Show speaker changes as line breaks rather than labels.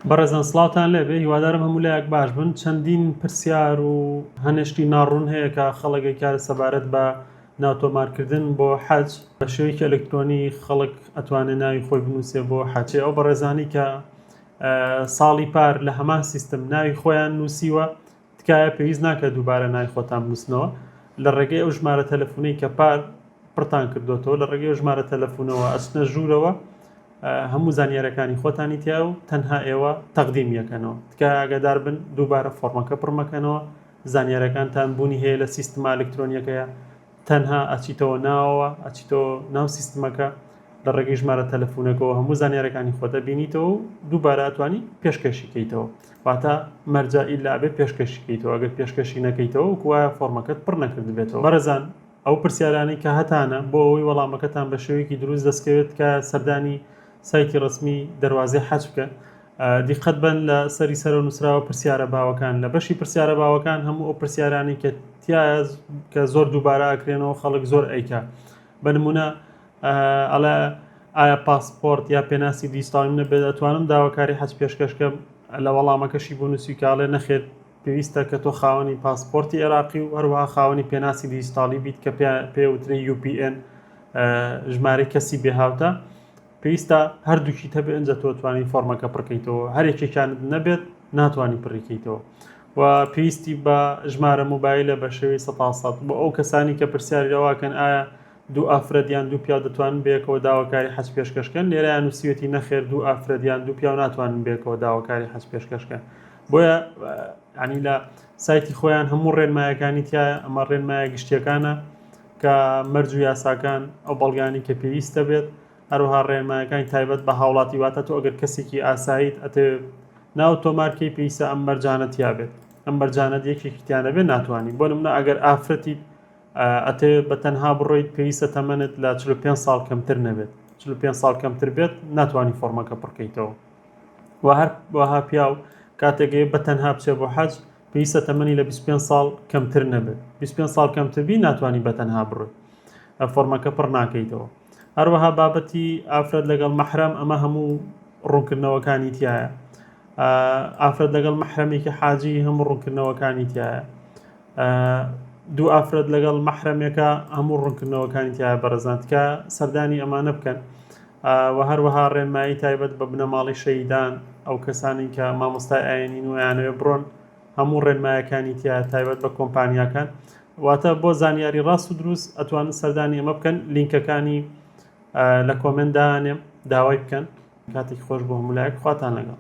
بەڕێزان سڵاوتان لێبێ هیوادارم هەموو لایەک باش بن چەندین پرسیار و هەنێ شتی ناڕوون هەیە کە خەڵک ئەیکات سەبارەت بە ناوتۆمارکردن بۆ حەج بە شێوەیەکی ئەلکترۆنی خەڵک ئەتوانێ ناوی خۆی بنووسێ بۆ حەج ئەو بەڕێزانی کە ساڵی پار لە هەمان سیستم ناوی خۆیان نووسیوە تکایە پێویست ناکات دووبارە ناوی خۆتان بنووسنەوە لە ڕێگەی ئەو ژمارە تەلەفونەی کە پار پڕتان کردوێتەوە لە ڕێگەی ئەو ژمارە تەلەفونەوە ئەچنە ژوورەوە هەموو زانیارەکانی خۆتانی تیا و تەنها ئێوە تەقدیم یەکەنەوە تکایە ئاگادار بن دووبارە فۆڕمەکە پڕ مەکەنەوە زانیارەکانتان بوونی هەیە لە سیستمە ئەلکترۆنیەکەیە تەنها ئەچیتەوە ناوەوە ئەچیتەوە ناو سیستمەکە لە ڕێگەی ژمارە تەلەفونەکەەوە هەموو زانیارەکانی خۆت ئەبینیتەوە و دووبارە ئەتوانی پێشکەشی کەیتەوە واتە مەرجە ئیلا ئەبێ پێشکەشی کەیتەوە ئەگەر پێشکەشی نەکەیتەوە وەکو وایە فۆڕمەکەت پڕ نەکردبێتەوە بەڕێزان ئەو پرسیارانەی کە هەتانە بۆ ئەوەی وەڵامەکەتان بە شێوەیەکی دروست دەستکەوێت تکایە سەردانی سایتی ڕەسمی دەروازەی حەج بکەن. دیقەت بەن لە سەری سەرەوە نووسراوە پرسیارە باوەکان لە بەشی پرسیارە باوەکان هەموو ئەو پرسیارانەی کە تایە کە زۆر دووبارە ئەکرێنەوە خەڵک زۆر ئەیکا بە نمونە ئەڵێ ئایا پاسپۆرت یا پێناسی دیجیتاڵیم نەبێت ئەتوانم داواکاری حەج پێشکەشکەم لە وەڵامەکەشی بۆ نووسی کاڵێ نەخێر پێویستە کە تۆ خاوەنی پاسپۆرتی عێراقی و هەروەها خاوەنی پێناسی دیجیتاڵی بیت کە پێ وترێ UPN ژمارەی کەسی بێهاوتا پێویستە هەردووکیت هەبێ ئەنجا تۆ توانی فۆرمەکە پڕکەیتەوە هەر یەکێکیانت نەبێت ناتوانانی پڕیکەیتەوە و پێویستی بە ژمارە مۆبایلە بە شێوەی سەتا سەد بۆ ئەو کەسانی کە پرسیاری لەواکەن ئایا دوو ئافرەت یان دوو پیاو دەتوانن بەیەکەوە داواکاری حەج پێشکەش کەن؟ لێرەیا نووسیوێتی نەخێر دوو ئافرەت یان دوو پیاو ناتوانن بەیەکەوە داواکاری حەج پێشکەش کەن. بۆیە یانی لە سایتی خۆیان هەموو ڕێنمایەکانی تایە ئەمە ڕێنمایە گشتیەکانە کە مەرج و یاساکان ئەو بەڵگانی کە پێویستە بێت هەروەها ڕێنمایەکانی تایبەت بە هاوڵاتی واتە تۆ ئەگەر کەسێکی ئاساییت ئەتێ ناو تۆمارکەی پێویستە ئەم مەرجانە تیا بێت ئەم مەرجانەت یەکێکی تیا نەبێت ناتوانانی بۆ نمونە ئەگەر ئافرەتیت ئەتەوێت بە تەنها بڕۆیت پێویستە تەمەنت لە 45 ساڵ کەمتر نەبێت 45 ساڵ کەمتر بێت ناتوانانی فۆرمەکە پڕکەیتەوە و هەر وەها پیاو کاتێک بە تەنها بچێ بۆ حەج پێویستە تەمەنی لە 25 ساڵ کەمتر نەبێت 25 ساڵ کەمتر بی ناتوانانی بە تەنها بڕۆی فۆرمەکە پڕ ناکەیتەوە هەروەها بابەتی ئافرەت لەگەڵ مەحرەم ئەمە هەموو ڕوونکردنەوەکانی تایە ئافرەت لەگەڵ مەحرەمێکی حاجی هەموو ڕوونکردنەوەکانی تایە دوو ئافرەت لەگەڵ مەحرەمێکە هەموو ڕوونکردنەوەکانی تایە بەڕێزان تکا سەردانی ئەمانە بکەن و هەروەها ڕێنمایی تایبەت بە بنەماڵی شەیدان ئەو کەسانی کە مامۆستای ئاینین و یانەوێ بڕۆن هەموو ڕێنمایەکانی تیا تایبەت بە کۆمپانیاکان واتە بۆ زانیاری ڕاست و دروست ئەتوانن سەردانی ئەمە بکەن لینکەکانی لە comment دانێم داوای بکەن کاتێکی خۆش بۆ هەموو لایەک خواتان لەگەڵ.